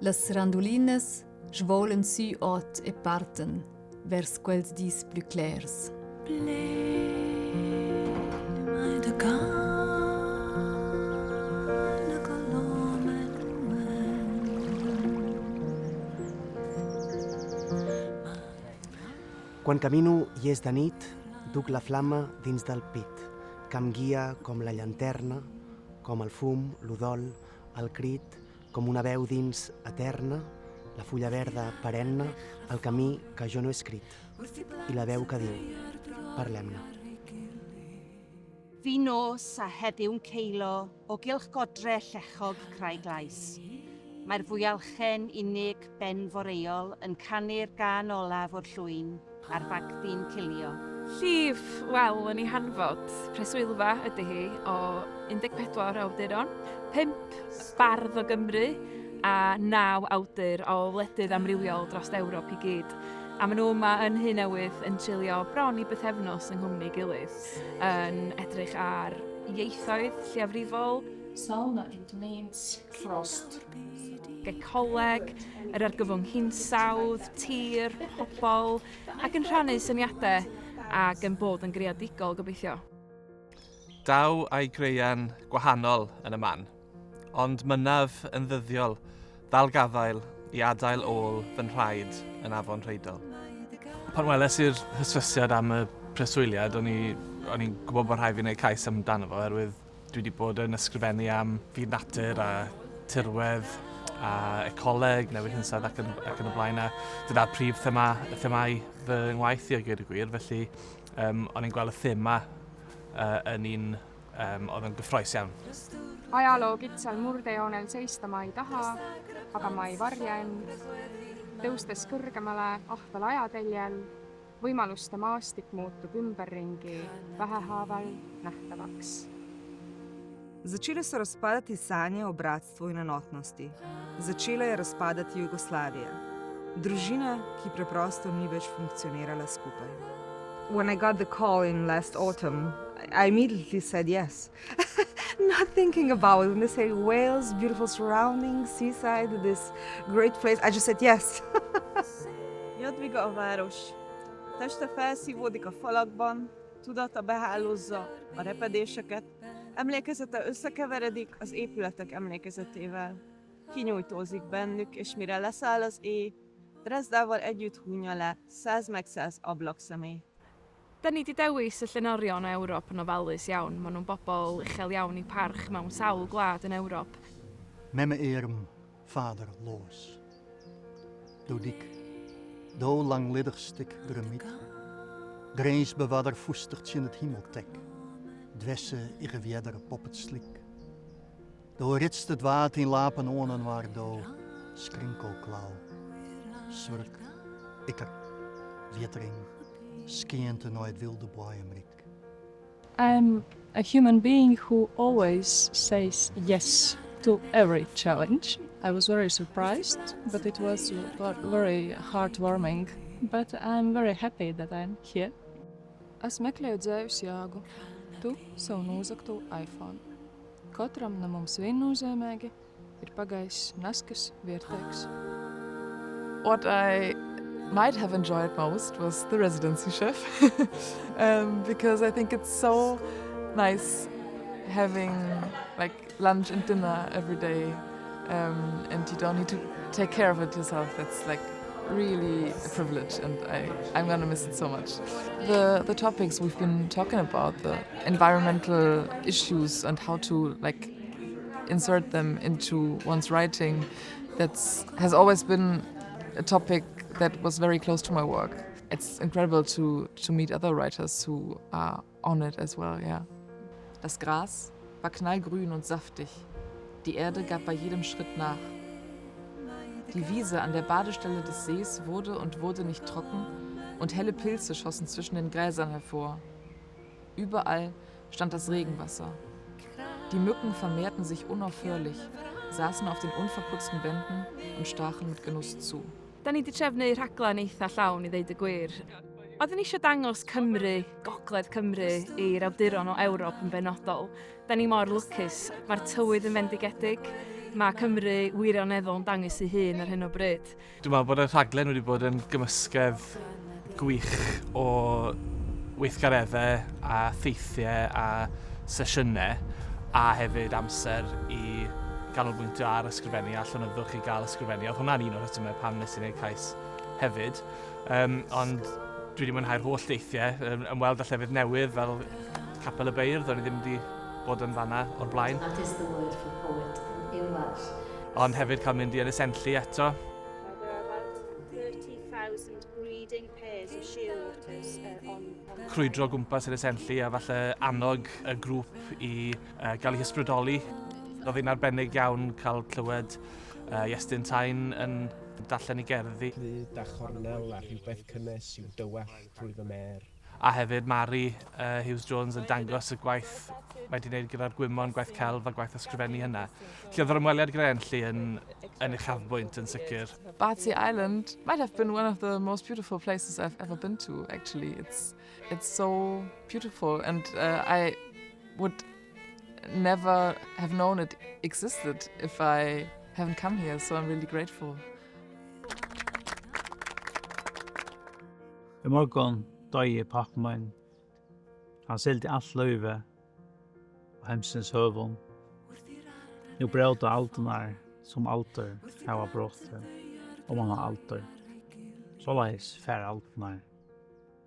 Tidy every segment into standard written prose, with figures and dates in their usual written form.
Las randulinas svoulan sü ot e partan vers quels dis plü clers. Quan camino i és de nit, duc la flama dins del pit, que em guia com la llanterna, com el fum, l'udol, el crit, com una veu dins eterna, la fulla verda perenne, el camí que jo no he escrit, i la veu que diu, parlem-ne. Fu nos a heddiw'n ceulo o gylch godre llechog Craig Glais. Mae'r fwyalchen unig ben foreuol yn canu'r gân olaf o'r llwyn a'r fagddi'n cilio. Llif, wel, yn ei hanfod, preswylfa ydy hi o 14 o awduron, 5 bardd o Gymru a 9 awdur o wledydd amrywiol dros Ewrop i gyd. A maen nhw yma yn Nhŷ Newydd yn treulio bron i bythefnos yng nghwmni gilydd, yn edrych ar ieithoedd lleiafrifol, Sauna, it means frost. Ecoleg, yr argyfwng hinsawdd, tir, pobl, ac yn rhannu syniadau ac yn bod yn greadigol gobeithio. Daw a'i graean gwahanol yn y man, ond mynnaf yn ddyddiol ddal gafael i adael ôl fy nhraed yn afon Rheidol. Pan weles i'r hysbysiad am y preswyliad, o'n i'n gwybod bod rhaid fi wneud cais amdano fo, oherwydd Dwi wedi bod yn ysgrifennu am fyd natur a tirwedd a ecoleg, newid hinsawdd ac yn, ac yn y blaen. A dyna'r prif thema, themau fy ngwaith i a gweud y gwir. Felly um, o'n i'n gweld y thema uh, yn un um, oedd yn gyffroes iawn. Ajaloo kitsal murdejoonel seista ma ei taha, aga ma ei varja end. Tõustes kõrgemale ahvel ajateljel, võimaluste maastik muutub ümberringi vähehaaval nähtavaks. Začele so razpadati sanje o bratstvu in enotnosti. Začela je razpadati Jugoslavija. Družina, ki preprosto ni več funkcionirala skupaj. When I got the call in last autumn, I immediately said yes. Not thinking about it. When they say Wales, beautiful surroundings, seaside, this great place, I just said yes. Jadwiga a város. Teste felszívódik a falakban, tudata behálózza a repedéseket, emlékezete összekeveredik az épületek emlékezetével. Kinyújtózik bennük, és mire leszáll az éj, Drezdával együtt hunja le száz meg száz ablakszemély. Da ni 'di dewis y llenorion o Ewrop yn ofalus iawn. Maen nhw'n bobl uchel iawn i'w parch mewn sawl gwlad yn Ewrop. Memme earm, vader loas. Do dyk, do langliddich stik graniet, grinsbewarder fûstich tsjin it himeltek, dwerse iggewearder boppe it slyk. Do ritst it waad yn lapen oaninoar, do skrinkelklau, swurk, ikker, wjittering, skeante nei it wylde boaiemryk. I'm a human being who always says yes to every challenge. I was very surprised, but it was very heartwarming. But I'm very happy that I'm here. Es meklēju dzeivis jāgu, tu savu nūzagtū iPhone. Kotram nu mums vīnnūzeimeigi ir pagaiss nazkas vierteigs. What I might have enjoyed most was the residency chef because I think it's so nice having like lunch and dinner every day and you don't need to take care of it yourself. That's like really a privilege and I, I'm gonna miss it so much. The, the topics we've been talking about, the environmental issues and how to like insert them into one's writing, that's has always been a topic that was very close to my work. It's incredible to, to meet other writers who are on it as well, yeah. Das Gras war knallgrün und saftig. Die Erde gab bei jedem Schritt nach. Die Wiese an der Badestelle des Sees wurde und wurde nicht trocken und helle Pilze schossen zwischen den Gräsern hervor. Überall stand das Regenwasser. Die Mücken vermehrten sich unaufhörlich, saßen auf den unverputzten Wänden und stachen mit Genuss zu. Da ni 'di trefnu rhaglen eitha llawn i ddeud y gwir. Oedden ni eisiau dangos Cymru, Gogledd Cymru, i'r awduron o Ewrop yn benodol. Da ni mor lwcus, mae'r tywydd yn fendigedig. Mae Cymru wirioneddol yn dangos ei hun ar hyn o bryd. Dwi'n meddwl bod y rhaglen wedi bod yn gymysgedd gwych o weithgareddau a theithiau a sesiynau a hefyd amser i ganolbwyntio ar ysgrifennu a llonyddwch i gael ysgrifennu. Oedd hwnna'n un o'r rhesymau pam nes i wneud cais hefyd. Um, ond dwi wedi mwynhau'r holl deithiau, ymweld â llefydd newydd fel Capel y Beirdd, o'n i ddim wedi bod yn fanna o'r blaen. That is the word for poet in Welsh. Ond hefyd cael mynd i Ynys Enlli eto. There are about 30,000 breeding pairs of shearwaters on, on Crwydro gwmpas Ynys Enlli a falle annog y grŵp i gael eu hysbrydoli. Oedd hi'n arbennig iawn cael clywed Iestyn Tyne yn darllen ei gerddi. Clyd a chornel a rhywbeth cynnes i'w dywallt trwy fy mêr. A hefyd Mari Hughes Jones yn dangos y gwaith mae wedi gwneud gyda'r gwymon, gwaith celf a gwaith ysgrifennu hynna. Felly oedd yr ymweliad gyda Enlli yn, yn uchafbwynt yn sicr. Bardsey Island might have been one of the most beautiful places I've ever been to, actually. It's, it's so beautiful and I would never have known it existed if I haven't come here, so I'm really grateful. I morgon døye pappen min. Han siglde alt løyve og heimsins høvun. Nu bråta aldunar som aldur hava brotið og man har aldur. Såleis fær aldunar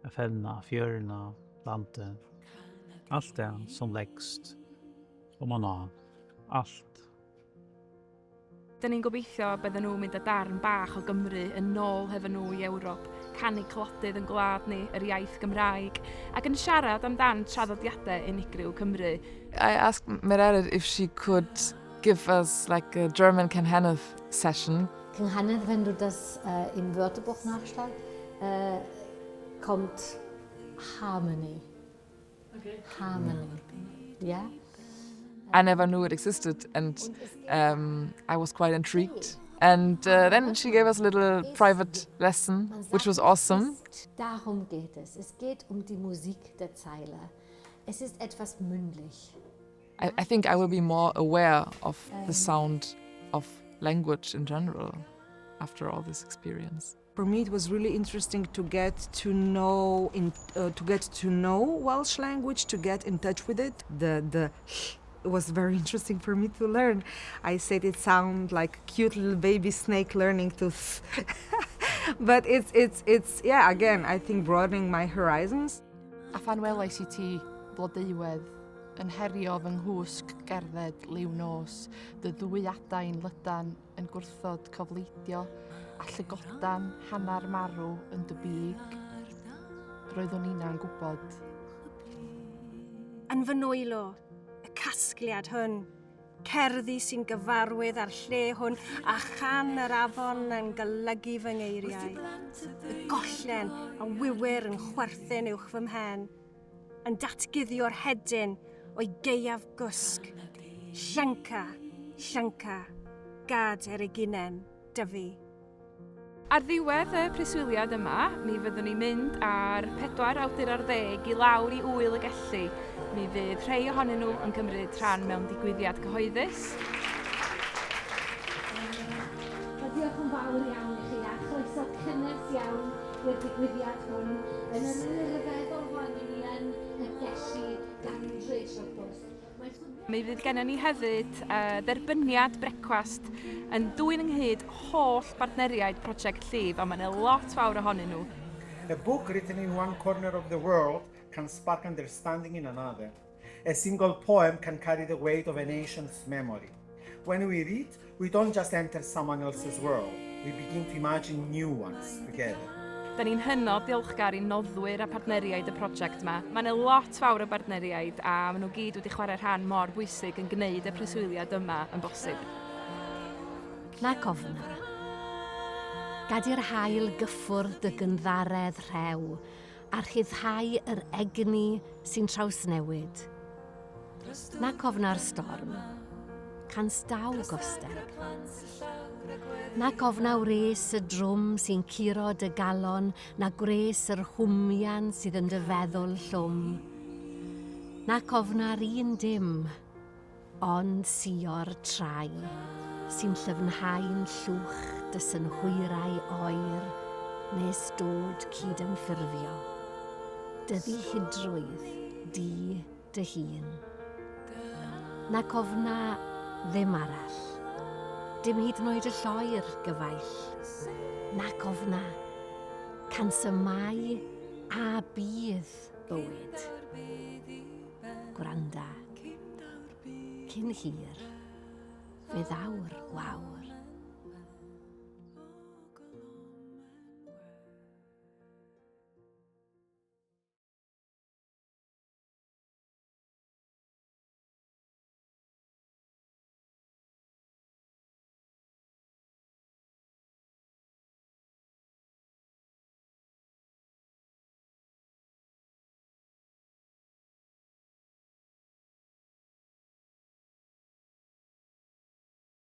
a fevna fjøruna, landet, alt det som leggst og man har alt. Da ni'n gobeithio bydden nhw'n mynd â darn bach o Gymru yn ôl hefo nhw i Ewrop, canu clodydd yn gwlad ni, yr iaith Gymraeg, ac yn siarad amdan traddodiadau unigryw Cymru. I asked Mererid if she could give us like a German Cynghanedd session. Cynghanedd, wenn du das im Wörterbuch nachschlagst, kommt Harmony. Okay. Harmony. Ja? I never knew it existed, and I was quite intrigued. And then she gave us a little private lesson, which was awesome. Darum geht es. Es geht um die Musik der Zeile. Es ist etwas mündlich. I think I will be more aware of the sound of language in general after all this experience. For me, it was really interesting to get to know in, to get to know Welsh language, to get in touch with it. The it was very interesting for me to learn. I said it sounded like a cute little baby snake learning to but it's yeah, again, I think broadening my horizons. A phan welais i ti blodeuwedd yn herio fy nghwsg gerdded liw nos, dy ddwy adain lydan yn gwrthod cofleidio, a llygodan hannar marw yn dy big. Roeddwn inna'n gwybod. Yn fy nwylo, y casgliad hwn, cerddi sy'n gyfarwydd â'r lle hwn a chan yr afon yn golygu fy ngeiriau. Y gollen a wiwyr yn chwerthin uwch fy mhen, yn datguddio'r hedyn o'i gaeaf gwsg. Llynca, llynca, gad yr eginen, dyfu. Ar ddiwedd y preswyliad yma, mi fyddwn ni'n mynd ar 4 awdur ar 10 i lawr i Ŵyl y Gelli. Mi fydd rhai ohonyn nhw yn cymryd rhan mewn digwyddiad cyhoeddus. Wel, diolch yn fawr iawn i chi a chroeso cynnes iawn i'r digwyddiad hwn yn yr ryfeddol hon i ni yn y Gelli Dandridge, wrth gwrs. Mi fydd gennym ni hefyd dderbyniad brecwast yn dwyn ynghyd holl bartneriaid Prosiect Llif, a mae yna lot fawr ohonyn nhw. A book written in one corner of the world can spark understanding in another. A single poem can carry the weight of a nation's memory. When we read, we don't just enter someone else's world. We begin to imagine new ones together. Da ni'n hynod diolchgar i noddwyr a partneriaid y prosiect yma. Mae yna lot fawr o bartneriaid a maen nhw gyd wedi chwarae rhan mor bwysig yn gwneud y preswyliad yma yn bosib. Nac ofna. Gad i'r haul gyffwrdd dy gynddaredd rhew a rhyddhau yr egni sy'n trawsnewid. Nac ofna'r storm. Cans daw gosteg. Nac ofna wres y drwm sy'n curo dy galon, na gwres yr hwmian sydd yn dy feddwl llwm. Nac ofna'r un dim, ond sio'r trai. sy'n llyfnhau'n llwch dy synhwyrau oer nes dod cydymffurfio. Dy ddihidrwydd di dy hun. Nac ofna ddim arall. Dim hyd yn oed y lloer, gyfaill. Nac ofna. Cansymau a bydd bywyd. Gwranda. Cyn hir, fe ddawr wawr.